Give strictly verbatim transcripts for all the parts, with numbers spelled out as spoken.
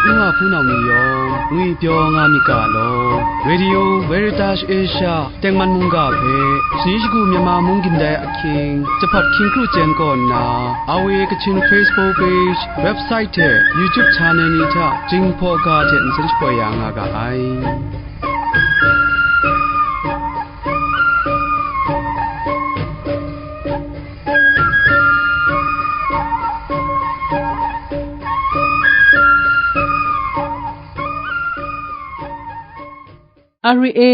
N wa hpunau ni yawng ngwipyaw nga myit ga law, Radio Veritas Asia tengman mungga hpe, shani shagu Myanmar mung gindai ahkying, jahpat hkying kru chyen kaw nna, R V A Kachin Facebook page, website hte YouTube channel ni hta Jinghpaw ga hte nsen shapoi ya nga ga ai. R V A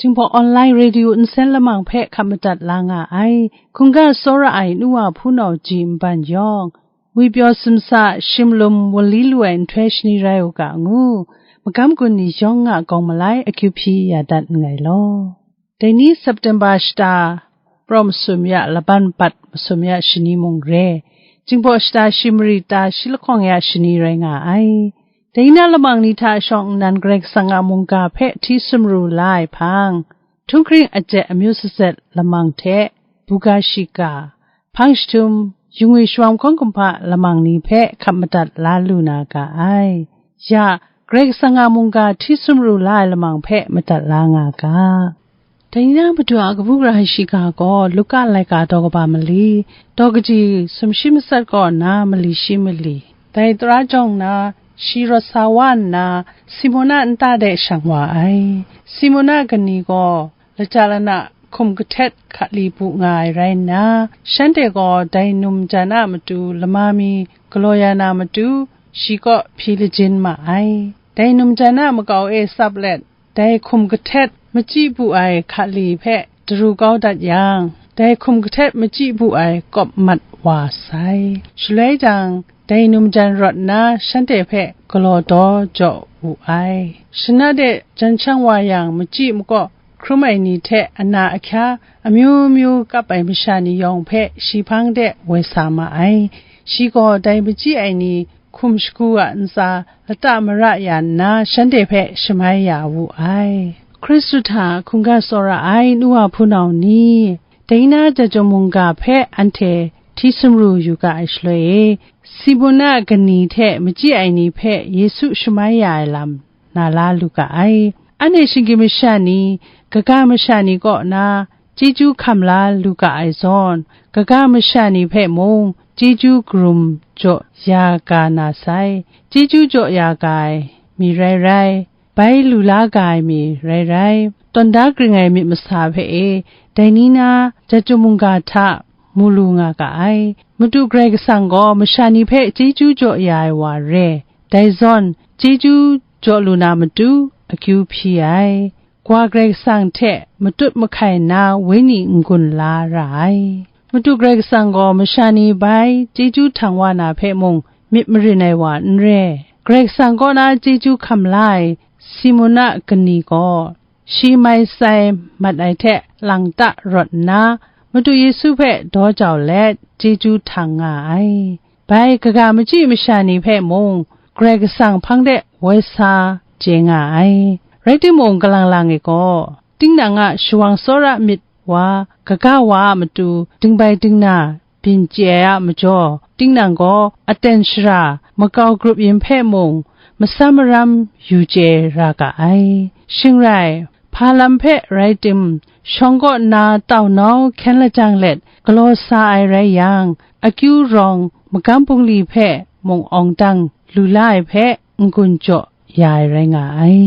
Jinghpaw Online Radio nsen lamang hpe hkap madat la nga ai, hkungga tsawra ai nu wa hpunau ji nban yawng, ngwipyaw sumsa shimlum wali lu ai nhtoi shani rai u ga ngu, magam gun ni yawng a gawng malai akyu hpyi ya dat nngai law. Dai ni September shata, praw masum ya laban bat masum ya shani mung re, Jinghpaw shata shi mari ta shi lahkawng ya shani rai nga ai. Dai na lamang ni hta shawng nnan Karai Kasang a mungga hpe hti sumru la ai hpang, htunghkring ajet amyu sazet lamang hte, buga shiga, hpang jahtum, yungwi shawan hkawng kumhpa lamang ni hpe hkap madat la lu na ga ai. Ya, Karai Kasang a mungga hti sumru la ai lamang hpe madat la nga ga. Dai ni na Madu a kabu gara shiga gaw Luka laika daw kaba mali, daw kaji sumshi matsat kaw nna mali shi mali. Dai tara jawng na, shi rawt sa wa nna, Simon a nta de shang wa ai. Simon a kani gaw, lata lana hkum kahtet hkali bu nga ai rai nna, shanhte gaw dai num jan a matu lama mi galaw ya na matu, shi kaw hpyi lajin ma ai. Dai num jan a makau e tsap let, dai hkum kahtet machyi bu ai hkali hpe daru kau dat yang, dai hkum kahtet machyi bu ai kawp mat wa sai. Shaloi jang, dai num jan rawt nna shanhte hpe galaw daw jaw wu ai. Shana de jan shang wa yang, machyi makaw hkrum ai ni hte ana ahkya amyu myu kap ai masha ni yawng hpe shi hpang de woi sa ma ai. Shi gaw dai machyi ai ni hkum shagu a ntsa lata mara ya nna, shanhte hpe shamai ya wu ai. Hkristu hta hkungga tsawra ai nu wa hpunau ni, dai na Jahtum mungga hpe anhte hti sumru yu ga ai shaloi e, Simon a kani hte machyi ai ni hpe Yesu shamai ya ai lam na la lu ga ai. Anhte shinggyim masha ni, kaga masha ni kaw na chyeju hkam la lu ga ai zawn, kaga masha ni hpe mung chyeju karum jaw ya ga na sai. Chyeju jaw ya ga ai mi rai rai, bai lu la ga ai mi rai rai, tawn da kring ai myit masa hpe e, dai ni na Jahtum mungga hta mu lu nga ga ai. Madu Karai Kasang gaw masha ni hpe chyeju jaw ya ai wa re. Dai zawn, chyeju jaw lu na matu akyu hpyi ai. Kawa Karai Kasang hte matut mahkai nna wenyi n-gun la ra ai. Madu Karai Kasang gaw masha ni bai chyeju htang wa na hpe mung myit marin ai wa n re. Karai Kasang kaw na chyeju hkam la ai Simon a kani gaw, shi mai sai mat ai hte lang ta rawt nna, Madu Yesu hpe daw jau let chyeju htang nga ai. Bai kaga machyi masha ni hpe mung Karai Kasang hpang de woi sa chye nga ai. Rai timung, kalang lang e gaw, tinang a shawang tsawra myit wa, kaga wa a matu dingbai dingna byin chye ai a majaw, tinang gaw aten shara makau grup yin hpe mung matsam maram yu chye ra ga ai. Shing rai, hpa lam hpe rai tim, shawng kaw nna tau nau hkyen lajang let galaw sa ai rai yang, akyu rawng magam bungli hpe mung awng dang lu la ai hpe n-gun jaw ya ai rai nga ai.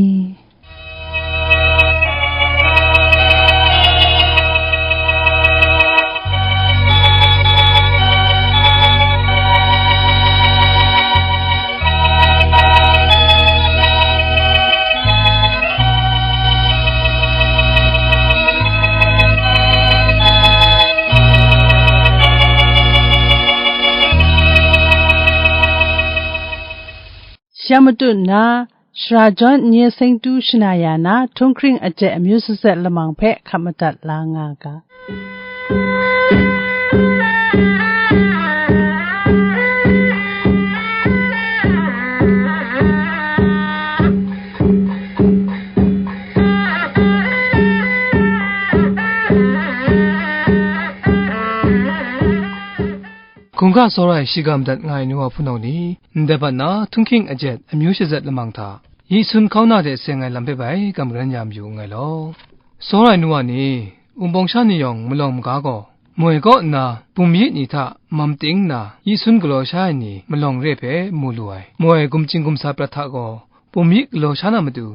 Ya matut nna, Shara Jawn n-ye seng tu shana ya na, htunghkring ajet amyu sazet lamang hpe hkap madat la nga ga. Mungga tsawra ai shiga madat nga ai nu wa hpunau ni, ndai bat na htunghking ajet amyu shazet lamang hta, yi sun hkauna de seng ai lam hpe bai gam ran ya mayu nngai law. Tsawra ai nu wa ni, wunpawng sha ni yawng malawng maga gaw, moi kaw nna bum yi ni hta mam ting nna yi sun galaw sha ai ni malawng re hpe mu lu ai. Moi gumchying gumsa prat hta gaw, bum yi galaw sha na matu,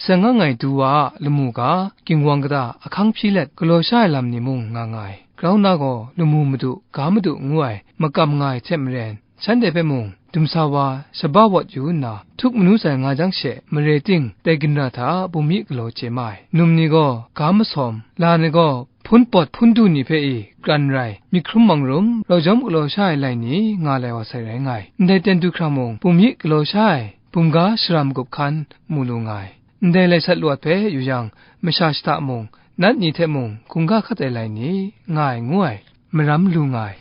seng nga ngai du wa a lamu ga, ginwang kata ahkang hpyi let galaw sha ai lam ni mung nga nga ai. Grau nna gaw, lamu madu, ga madu ngu ai makam nga ai hte maren, shanhte hpe mung, dumsa wa shaba wawt yu nna, htuk manu sai nga jang she, mare ting dai ginra hta bum yi galaw chye ma ai. Num ni gaw, ga masawm, la ni gaw, hpun pawt hpun du ni hpe i kran rai, myit hkrum mang rum, rau jawm galaw sha ai lai ni nga lai wa sai rai nga ai. Ndai ten du hkra mung, bum yi galaw sha ai, bumga shara magup hkan mu lu nga ai. Ndai lai sat lawt hpe yu yang, masha shata mung, nat ni hte mung, hkungga hkat ai lai ni, nga ai ngu ai, maram lu nga ai.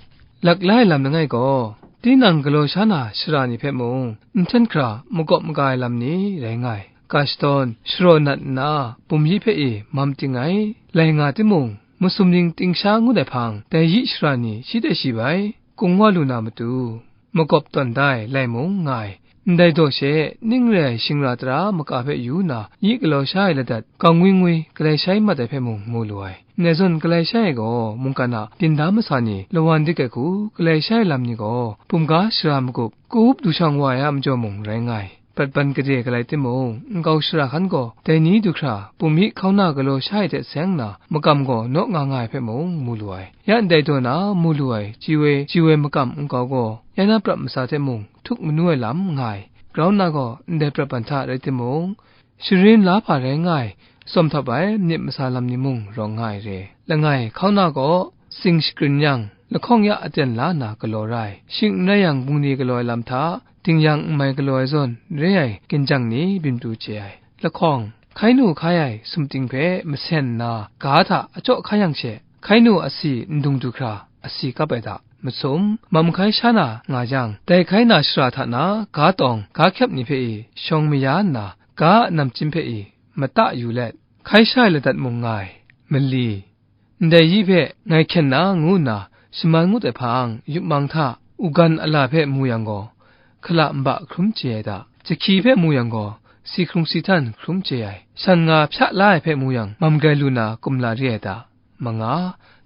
Lak la ai lam langai gaw, tinang galaw sha na shara ni hpe mung, nhten hkra makawp maga ai lam ni rai nga ai. Ga shadawn, sharaw nat nna, bum yi hpe i mam ting ai, lai nga timung, masum ning ting sha ngut ai hpang, dai yi shara ni shi hte shi bai, kung wa lu na matu, makawp tawn da ai lai mung nga ai. Ndai daw she, ning re ai shingra tara maka hpe yu nna, yi galaw sha ai ladat, gang ngwi ngwi, galai shai mat ai hpe mung mu lu ai. Ndai zawn galai shai ai gaw, mungkan a ginda masa ni lawan dik ai hku, galai shai ai lam ni gaw, bumga shara magup, ka-up du shang wa ai a majaw mung rai nga ai. Prat ban gade galai timung, nkau shara hkan gaw, dai ni du hkra, bum yi hkauna galaw sha ai hte seng nna, makam gaw naw nga nga ai hpe mung mu lu ai. Ya ndai daw na mu lu ai, chye woi, chye woi makam nkau gaw, ya na prat masa hte mung htuk manu ai lam nga ai. Grau nna gaw, ndai prat ban hta rai timung, sharin la hpa rai nga ai, tsawm htap ai myit masa lam ni mung rawng nga ai re. Langai, hkauna gaw, tsing shakrin yang, lahkawng ya aten la nna galaw ra ai. Shing n rai yang, bungli galaw ai lam hta, ding yang n mai galaw ai zawn, re ai ginjang ni byin pru chye ai. Lahkawng, hkai nu hkai ai sumting hpe masen nna, ga hta achyaw hkai yang she, hkai nu asi ndung du hkra, asi kap ai hta, masum, mam hkai sha na nga yang, dai hkai na shara hta na ga tawng, ga hkyep ni hpe i shawng maya nna, ga a namchyim hpe i mata yu let, hkai sha ai ladat mung nga ai, mali, ndai yi hpe ngai hkyen na ngu nna shaman ngut ai hpang, yup mang hta, ugan ala hpe mu yang gaw, hkala nba hkrum chye ai hta, jahki hpe mu yang gaw, si hkrung si htan hkrum chye ai, shan nga hpya la ai hpe mu yang, mam grai lu na kumla re ai hta, manga,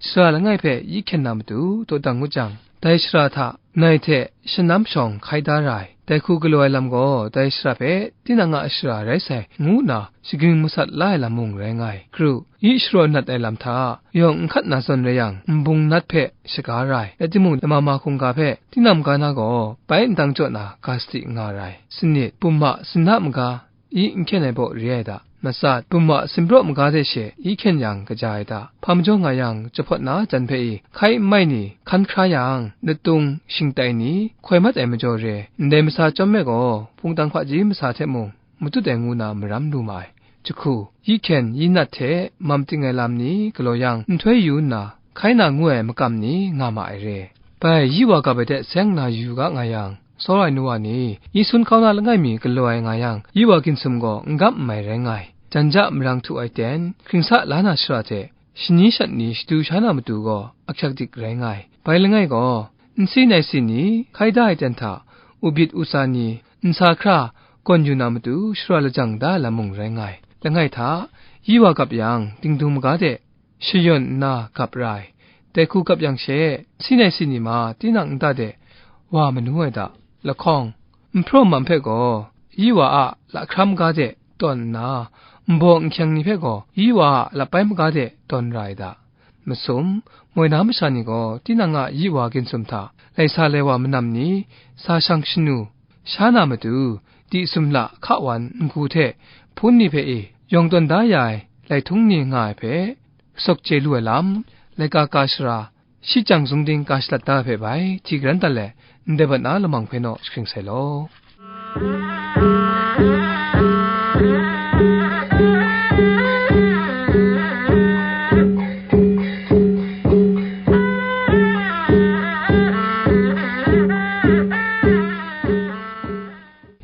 shara langai hpe yi hkyen na matu dawdang ngut jang, dai shara hta ngai hte shanam shawng hkai da ra ai. Dai hku galaw ai lam gaw, dai shara hpe tinang a shara rai sai, ngu nna shagring masat la ai lam mung rai nga ai. Kru, yi sharaw nat ai lam hta, yawng n hkat na zawn rai yang, nbung nat hpe shaga ra ai. Rai timung, lama ma hkungga hpe, tinang ga na gaw, bai ndang jaw na ga sadi nga ra ai. Sanit, bum a sinna maga, yi n hkyen ai baw re ai hta. Matsat, bum a sinpraw maga hte she yi hkyen yang kaja ai hta. Hpa majaw nga yang, jahpawt na jan hpe i hkai n mai ni hkan hkra yang, latung, shingtai ni hkoi mat ai majaw re. Ndai masa chyawm me gaw, hpungtang hpaji masa hte mung matut ai ngu na maram lu ma ai. Jahku, yi hkyen, yi nat hte mam ting ai lam ni galaw yang, nhtoi yu nna, hkai na ngu ai makam ni nga ma ai re. Bai, yi wa gap ai hte seng na yu ga nga yang, tsawra ai nu wa ni, yi sun hkauna langai mi galaw ai nga yang, yi wa ginsum gaw n gam n mai rai nga ai. Jan ja marang htu ai ten, hkringsa la na shara hte, shani shat ni shadu sha na matu gaw ahkyak dik rai nga ai. Bai langai gaw, nsi naisi ni hkai da ai ten hta, ubit usa ni nsa hkra gawn yu na matu shara lajang da ai lam mung rai nga ai. Langai hta, yi wa gap yang, dingdung maga de shayawn nna gap ra ai. Dai hku gap yang she, si nai si ni ma tinang nta de wa manu ai da. Lahkawng, nhpraw mam hpe gaw, yi wa a lahkra maga de tawn nna, nbaw nhkyeng ni hpe gaw, yi wa a lapai maga de tawn ra ai da. Masum, moi na masha ni gaw, tinang a yi wa ginsum hta, lai sa lai wa manam ni, sa shang shanu, sha na matu, di sumla hka wan n-gu hte hpun ni hpe e yawng tawn da ya ai lai htung ni nga ai hpe, sawk chye lu ai lam, laika ka shara, shi chyang zungding ka shalat da ai hpe bai, hti garan dat let, ndai bat na lamang hpe naw jahkring sai law.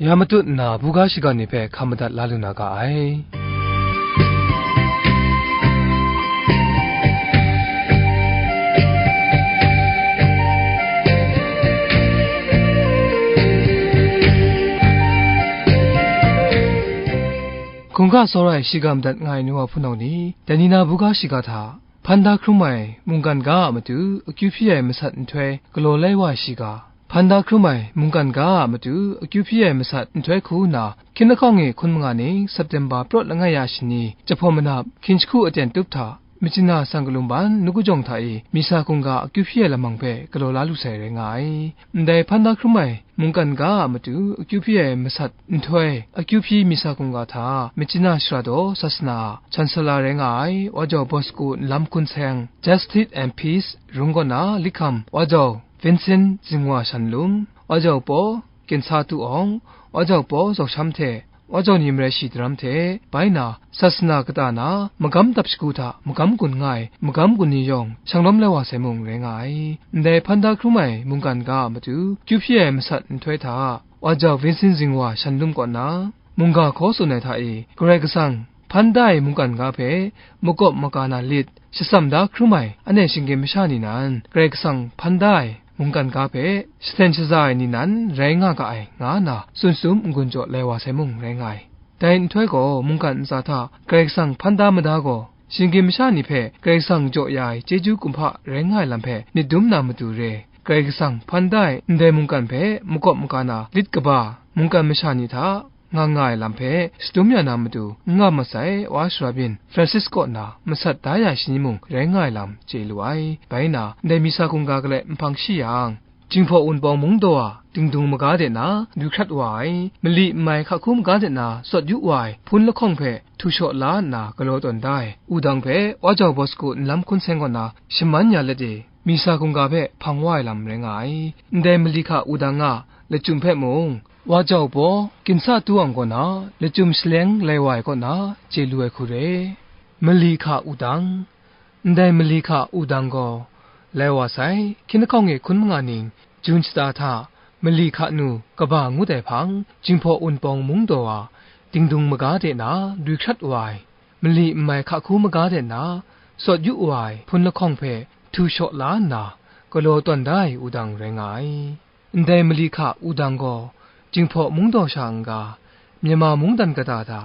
Ya matut nna, buga shiga ni hpe hkam madat la lu na ga ai. Hkungga tsawra ai shiga madat nga ai nu wa hpunau ni, dai ni na buga shiga hta, hpan da hkrum ai mungkan ga a matu akyu hpyi ai masat nhtoi galaw lai wa ai shiga, hpan da hkrum ai mungkan ga a matu akyu hpyi ai masat nhtoi hku nna, hkying lahkawng e hkun manga ning September prat langai ya shani, jahpawm manap hkying jahku aten tup hta, Myitkyina Sangkalum ban Nawku Jawng hta e Misa hkungga akyu hpyi ai lamang hpe galaw la lu sai rai nga ai. Ndai hpan da hkrum ai mungkan ga a matu akyu hpyi ai masat nhtoi, akyu hpyi Misa hkungga hta Myitkyina Shara daw sasana a Chansala rai nga ai Wa Jau Bosco Nlam Hkun Seng, Justice and Peace rung kaw na Likham Wa Jau Vincent Zingwa Shanlum, Wa Jau Paw Ginsa Tu Awng, Wa Jau Paw Zau Sham hte Wa Jau ni Marai Shi Daram hte bai na, sasana kata na magam dap shagu hta magam gun nga ai magam gun ni yawng shanglawm lai wa sai mung rai nga ai. Ndai hpan da hkrum ai mungkan ga a matu akyu hpyi ai masat nhtoi hta, Wa Jau Vincent Zingwa Shanlum kaw na, mungga hkaw tsun ai hta e, Karai Kasang hpan da ai mungkan ga hpe makawp maga na lit shatsam da hkrum ai anhte shinggyim masha ni nan, Karai Kasang hpan da ai mungkan ga hpe shaten shaza ai ni nan rai nga ga ai, nga nna tsun shatum n-gun jaw lai wa sai mung rai nga ai. Dai nhtoi gaw, mungkan ntsa hta Karai Kasang hpan da mada gaw, shinggyim masha ni hpe Karai Kasang jaw ya ai chyeju kumhpa rai nga ai lam hpe myit dum na matu re, Karai Kasang hpan da ai ndai mungkan hpe makawp maga na lit kaba mungkan masha ni hta nga nga ai lam hpe shadum ya na matu n nga masai, Wa Shara byin Francis kaw na masat da ya shani mung rai nga ai lam chye lu ai. Bai na, ndai Misa hkungga galai nhpang shi yang, Jinghpaw Wunpawng mungdaw a dingdung maga de na du hkrat wa ai, mali n mai hka hku maga de na sawt yu wa ai hpun lahkawng hpe htu shaw la nna galaw tawn da ai wudang hpe Wa Jau Bosco Nlam Hkun Seng kaw na shaman ya let e, Misa hkungga hpe hpang wa ai lam rai nga ai. Ndai mali hka wudang a lachyum hpe mung, Wa Jau Paw Ginsa Tu Awng kaw na lachyum shaleng lai wa ai kaw na chye lu ai hku re. Mali hka wudang. Ndai mali hka wudang gaw, lai wa sai, hkying lahkawng e hkun manga ning, Jun shata hta, mali hka nu kaba ngut ai hpang, Jinghpaw Wunpawng mungdaw a dingdung maga de na du hkrat wa ai, mali n mai hka hku maga de na sawt yu wa ai hpun lahkawng hpe htu shaw la nna, galaw tawn da ai wudang rai nga ai. Ndai mali hka wudang gaw, Jinghpaw mungdaw sha n-ga, Myanmar mungdan kata hta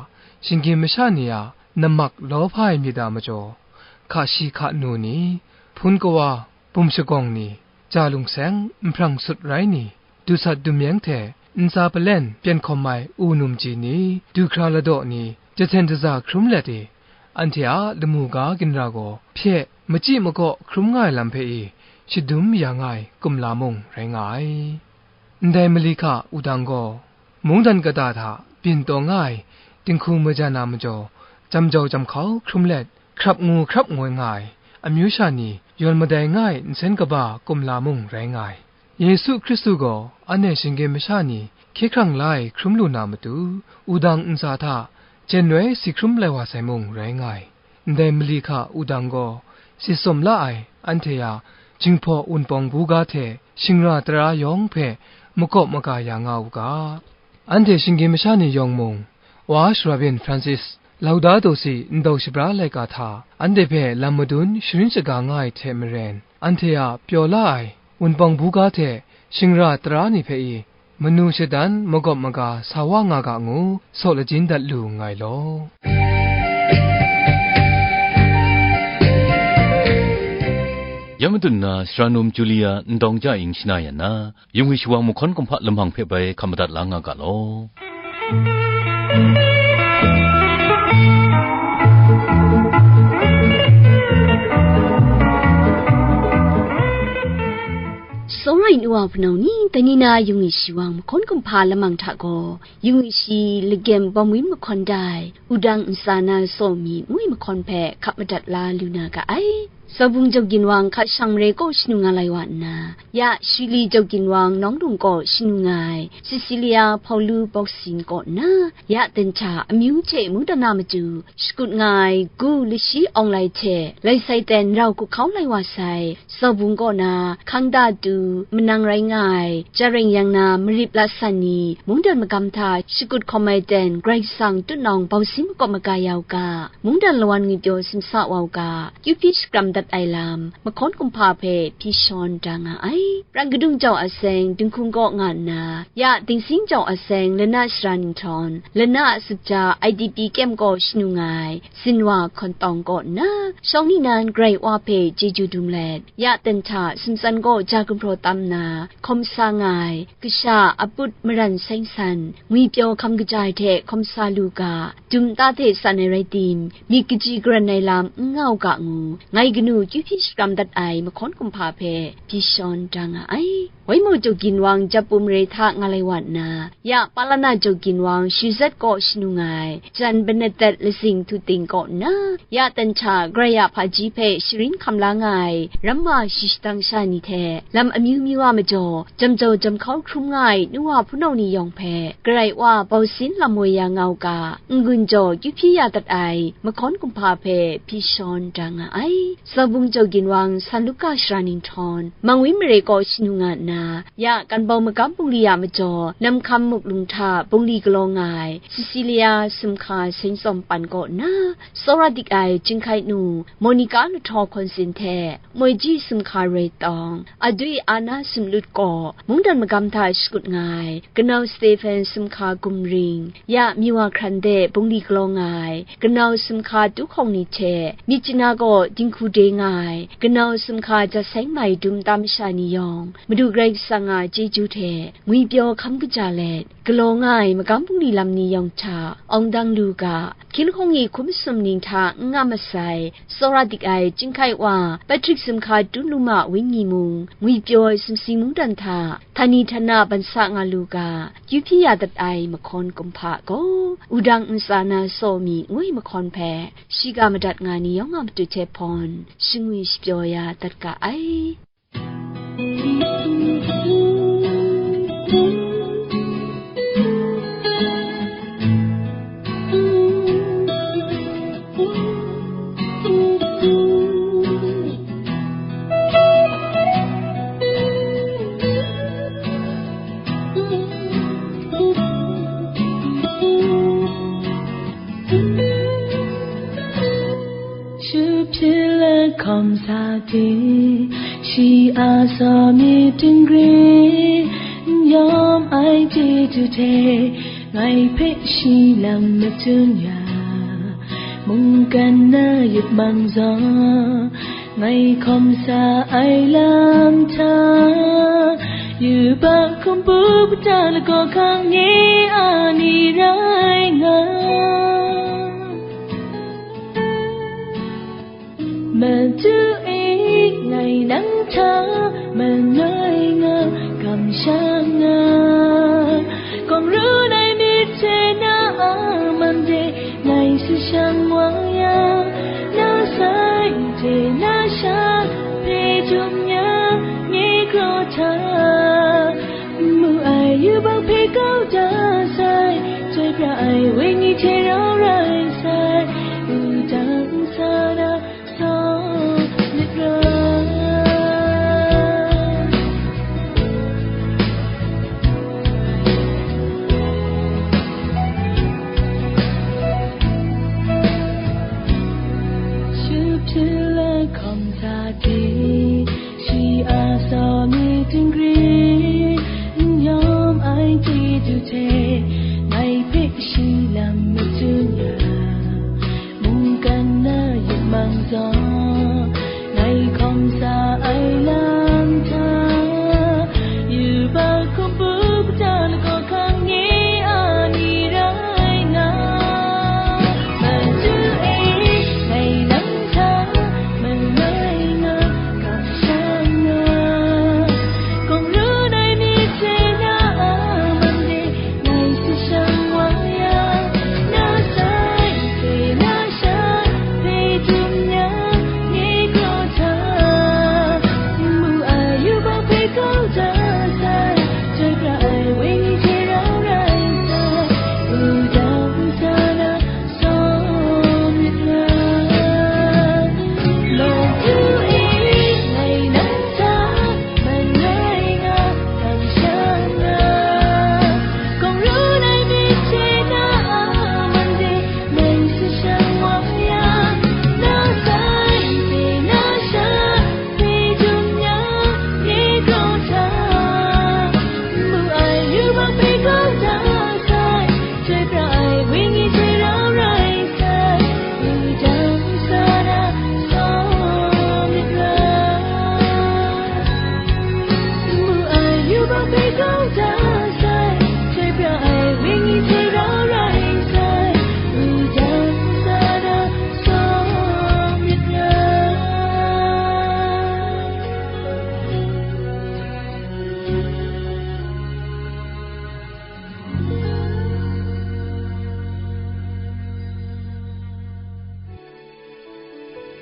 shinggyim masha ni a nammak lawhpa ai myit a majaw, hka shi hka nu ni, hpun kawa, bum shagawng ni, ja lungseng, nhprang sut rai ni, dusat dumyeng hte ntsa palen pyen hkawm ai u numji ni, du hkra ladaw ni, jahten jaza hkrum let e, anhte a lamu ga ginra gaw hpye machyi makaw hkrum nga ai lam hpe e shadum ya nga ai kumla mung rai nga ai. Ndai mali hka wudang gaw, mungdan kata hta byin taw nga ai dinghku majan a majaw, jam jau jam hkau hkrum let, hkrap ngu hkrap ngoi nga ai amyu sha ni yawn madai nga ai nsen kaba kumla mung rai nga ai. Yesu Hkristu gaw anhte shinggyim masha ni hkye hkrang la ai hkrum lu na matu, wudang ntsa hta jen woi si hkrum lai wa sai mung rai nga ai. Ndai mali hka wudang gaw, si tsawm la ai anhte a Jinghpaw Wunpawng buga hte shingra tara yawng hpe makawp maga ya nga u ga. Anhte shinggyim masha ni yawng mung, Wa Shara byin Francis, Laudato Si ndau shabra laika hta anhte hpe lam madun sharin shaga nga ai hte maren, anhte a pyaw la ai Wunpawng buga hte shingra tara ni hpe i, manu shadan magawp maga sa wa nga ga ngu, saw lajin dat lu nngai law. Ya madun na, Sara Num Julia ndawng ja ing shana yan na, Yung ai shawang mahkawn kumhpa lamang hpe bai hkap madat la nga ga law. Sawrai nu wa hpunau ni, dai ni na yung ai shawang mahkawn kumhpa lamang hta gaw, yung ai shi lagem bawm win mahkawn dai, wudang ntsa na saw mi ngu ai mahkawn hpe hkap madat la lu na ga ai. Saubung Jau Ginwang hka shang mare kaw shanu nga lai wa nna, ya Shili Jau Ginwang nawng lung kaw shanu nga ai Cecilia Hpaulu Bawksin kaw nna, ya ten hta amyu hte mungdan na matu shakut nga ai Gu Lashi Awng Lai hte lai sai ten rau hku hkau lai wa sai, Saubung kaw na hkang da tu manang rai nga ai, Jareng yang na marip lat san ni mungdan magam hta shakut hkawm ai ten Karai Kasang tutnawng bausin makawp maga ya u ga, mungdan lawan ngwi pyaw simsa wa u ga, kyu hpyi shakram dat ai lam, mahkawn kumhpa hpe hpyi shawn da nga ai. Pran kadung jau a seng dinghkung kaw nga nna, ya dingsing jau a seng lana shara ninghtawn, lana a sutja I D P kyem kaw shanu nga ai, Zinwa hkawntawng kaw nna, shawng ni nan Karai Wa hpe chyeju dum let, ya ten hta sumtsan kaw ja gumhpraw tam nna, hkawm sa nga ai, kasha a put maran seng san, ngwipyaw hkam kaja ai hte hkawm sa lu ga, dum nta hte san ai rai tim, myit kaji garan ai lam n nga u ga ngu, ngai kanu kyu hpyi shakram dat ai mahkawn kumhpa hpe hpyi shawn da nga ai. Waimu Jaw Ginwang Japu mare hta nga lai wa nna, ya Palana Jaw Ginwang Shizet kaw shanu nga ai, jan Benedet lazing htu ting kaw nna, ya ten hta Karai a hpaji hpe sharin hkam la nga ai, ramma shi shadang sha ni hte, lam amyu myu a majaw, jam jau jam hkau hkrum nga ai nu wa hpunau ni yawng hpe, Karai Wa bau sin lam woi ya nga u ga, n-gun jaw kyu hpyi ya dat ai, mahkawn kumhpa hpe hpyi shawn da nga ai. Zaubung Jaw Ginwang San Luka shara ninghtawn, Mangwi mare kaw shanu nga nna, ya Kanbau magam bungli a majaw, Namhkam Muklung hta bungli galaw nga ai, Cecilia sumhka seng tsawm pan kaw nna, tsawra dik ai Chyinghkai nu, Monica Lahtaw Hkawnsin hte, moi ji sumhka roi tawng, Adui Ana Sumlut kaw, mungdan magam hta shakut nga ai, kanau Stephen sumhka gumring, ya Miwa hkran de bungli galaw nga ai, kanau sumhka tu hkawng ni hte, Myitkyina kaw dinghku de nga ai, kanau sumhka ja seng mai dum nta masha ni yawng, Madu Karai Kasang a chyeju hte ngwipyaw hkam kaja let, galaw nga ai magam bungli lam ni yawng hta awng dang lu ga, hkying lahkawng e hkum masum ning hta n nga masai, tsawra dik ai Chyinghkai Wa, Patrick sumhka tu lum a wenyi mung, ngwipyaw ai sumsing mungdan hta, htani htana ban sa nga lu ga, kyu hpyi ya dat ai mahkawn kumhpa gaw, wudang ntsa na saw mi ngu ai mahkawn hpe, shiga madat nga ni yawng a matu hte hpawn, shingwi shapyaw ya dat ga ai. Shu hpyi let hkawm sa ting, shi a saw myit dingri, n yawm ai chyeju hte, ngai hpe shi lam matsun ya, mungkan na yupmang zaw, ngai hkawm sa ai lam hta, yubak hkum pu kata lagaw hkang nye a ni rai nga. Madu e, ngai nang hta mangai nga, kamsham nga. Kawng run ai myit hte na a man de, ngai sashang wa ya, na sai hte na sha hpe jum ya, nye kraw hta. N mu ai yubak hpe kau da sai, chyoi pra ai wenyi hte rau rai sai, wudang ntsa na saw myit rai. Shu hpyi let hkawm sa ting, shi a saw myit dingri, n yawm ai chyeju hte, ngai hpe shi lam matsun ya, mungkan na yupmang zaw, ngai hkawm sa ai lam hta, yubak hkum pu kata lagaw hkang nye a ni rai nga. Madu e, ngai nang hta mangai nga, kamsham nga. Kawng run ai myit hte na a man de, ngai sa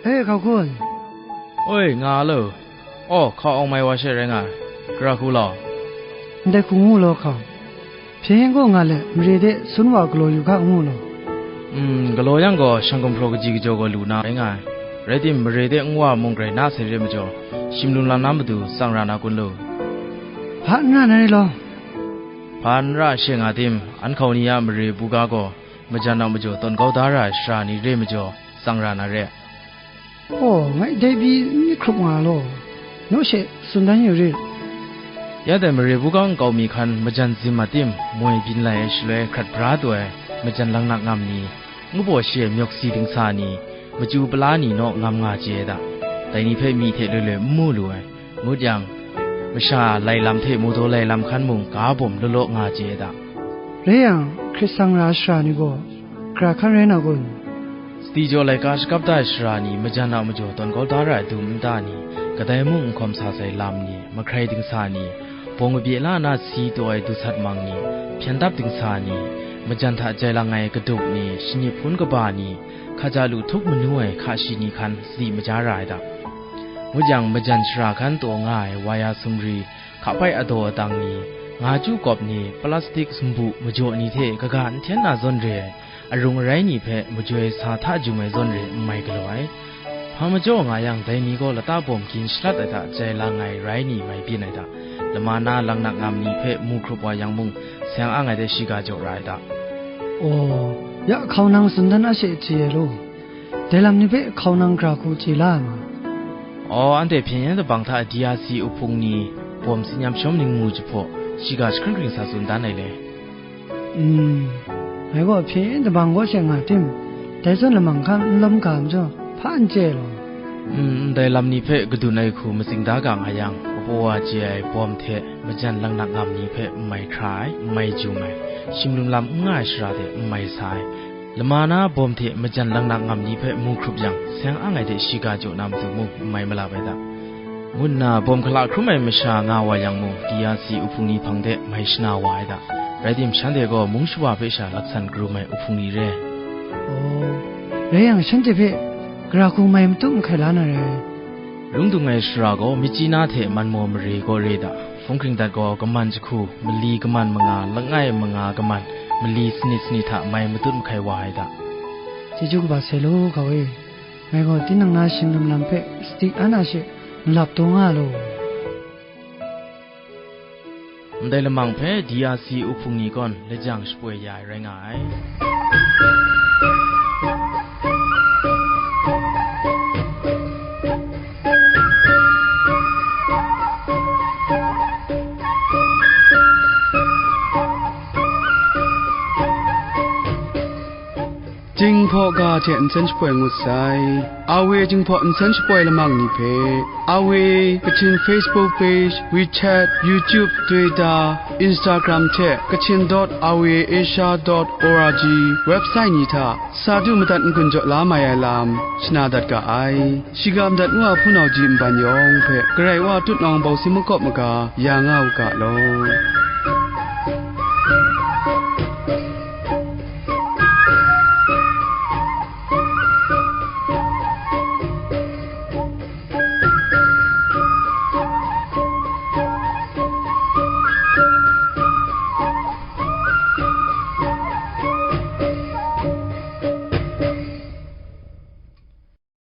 E, hkau kun. Oi, nga lo. Aw, hkau awng mai wa she rai nga ai. Gara hku law. Ndai hku ngu law hkau. Hpyen yen gaw nga let, mare de sun wa galaw yu ga ngu law. Mm, galaw yang gaw, shang gumhpraw kaji kajaw gaw lu na rai nga ai. Rai tim, mare de nwa mung grai na sai re majaw, shim lum lam na matu tsang ra na kun lu? Hpa n ra na re law. Hpa n ra she nga tim, an hkau ni a mare buga gaw, majan a majaw tawn kau da ra ai shara ni re majaw, tsang ra na re. Aw, ngai dai pyi n myit hkrup nga law, naw she tsun dan yu rit. Ya dai mare buga nkau mi hkan majan zim a tim, moi byin lai ai shaloi hkrat bra taw ai, majan langnak ngam ni, ngu baw shi ai myawk si dingsa ni, machyu pala ni naw ngam nga chye ai da. Dai ni hpe myi hte loi loi n mu lu ai. Ngut yang, masha lai lam hte mawdaw lai lam hkan mung ga bawm law law nga chye ai da. Rai yang, hkrit sang ra ai shara ni gaw, gara hkan rai na kun? Sadi jaw laika shakap da ai shara ni, majan a majaw tawn kau da ra ai dum nta ni, kadai mung n hkawm sa sai lam ni, mahkrai dingsa ni, bawng kabye la na si taw ai dusat mang ni, hpyen dap dingsa ni, majan hta jai lang ai kaduk ni, shanyi hpun kaba ni, hkaja lu htup manu ai hka shi ni hkan sadi maja ra ai da. Ngut yang, majan shara hkan taw nga ai waya sumri, hkapai adaw adang ni, nga chyu kawp ni, plastik sumbu majaw ni hte kaga n hten na zawn re ai, arung arai ni hpe majoi sa hta jum ai zawn re n mai galaw ai. Hpa majaw nga yang, dai ni gaw lata bawm gin shalat ai hta jai lang ai rai ni mai byin ai hta, lama na langnak ngam ni hpe mu hkrup wa yang mung, seng ang ai de shiga jaw ra ai hta. Aw, ya hkau nang tsun dan a she chye ai law. Dai lam ni hpe hkau nang gara hku chye la ai ma? Aw, anhte hpyen yen dabang hta D R C uhpung ni bawm tsin yam shawm ningmu jahpaw, shiga jahkring hkring sa tsun dan ai le. Mm, ngai gaw hpyen yen dabang kaw she nga tim, dai zawn lamang hkan n lawm ga majaw, hpa n chye law. Mm, ndai lam ni hpe kadun ai hku matsing da ga nga yang, kapaw wa chye ai bawm hte majan langnak ngam ni hpe n mai hkra ai, n mai jum ai, shim lum lam n nga ai shara de n mai sa ai, lama na bawm hte majan langnak ngam ni hpe mu hkrup yang, seng ang ai de shiga jaw na matu mung n mai malap ai da. Ngu nna bawm hkala hkrum ai masha nga wa yang mung, D R C uhpung ni hpang de mai shana wa ai da. Rai tim, shanhte gaw mung shawa hpe sha laksan karum ai uhpung ni re. Aw, rai yang, shanhte hpe gara hku mai matut mahkai la na re. Lung dung ai shara gaw, Myitkyina hte Manmaw mare gaw re da. Hpung hkring dat gaw, kaman jahku, mali kaman manga, langai manga kaman, mali sanit sanit hta mai matut mahkai wa ai da. Chyeju kaba sai law, hkau e. Ngai gaw tinang na shim lum lam hpe sadi an a she malap taw nga law. Ndai lamang hpe D R C uhpung ni gawn lajang shapoi ya ai rai nga ai. Jinghpaw ga hte nsen shapoi ngut sai. A W Jinghpaw nsen shapoi lamang ni hpe, A W Kachin Facebook page, WeChat, YouTube, Twitter, Instagram hte Kachin dot R V A Asia dot O R G website ni hta sa du madat n-gun jaw la mai ai lam shana dat ga ai. Shiga madat ngu a hpunau ji nban yawng hpe Karai Wa tutnawng bawsi makawp maga ya nga u ga law.